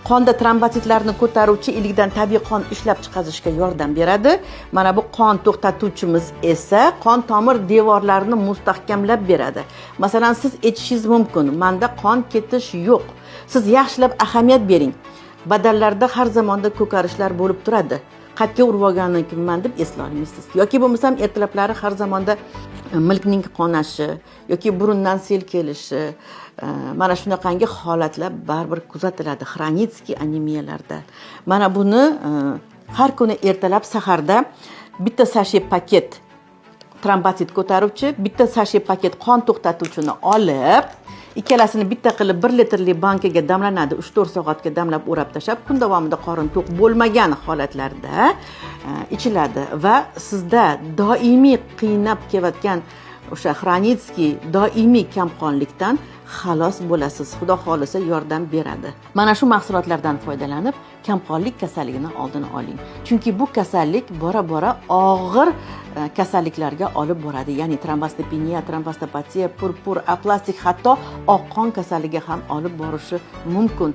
Qonda trombositlarni ko'taruvchi ilikdan tabiiy qon ishlab chiqarishga yordam beradi. Mana bu qon to'xtatuvchimiz esa qon tomir devorlarini mustahkamlab beradi. Masalan, siz aytishingiz mumkin: "Manda qon ketish yo'q." Siz yaxshilab ahamiyat bering, badallarda har zamonda ko'karishlar bo'lib turadi. Qayerga urib olganimman deb eslolmaysiz yoki bo'lmasam ertalablari har zamonda milkning qonashi yoki burundan sel kelishi, mana shunaqangi holatlar baribir kuzatiladi хронический anemiyalarda. Mana buni har kuni ertalab saharda bitta sashe paket trombosit ko'taruvchi, bitta sashe paket qon to'xtatuvchini olib, ikkalasini bitta qilib 1 litrli bankaga damlanadi. 3-4 soatga damlab, o'rab tashlab, kun davomida qorin to'q bo'lmagan holatlarda ichiladi va sizda doimiy qiynab kelayotgan o'sha хронический doimiy kamqonlikdan xalos bo'lasiz. Xudo xohlasa, yordam beradi. Mana shu mahsulotlardan foydalanib, kamqonlik kasalligini oldini oling, chunki bu kasallik bora bora og'ir kasalliklarga olib boradi, ya'ni trombositopeniya, trombositopatiya, purpur, aplastik, hatto oqqon kasalligiga ham olib borishi mumkin.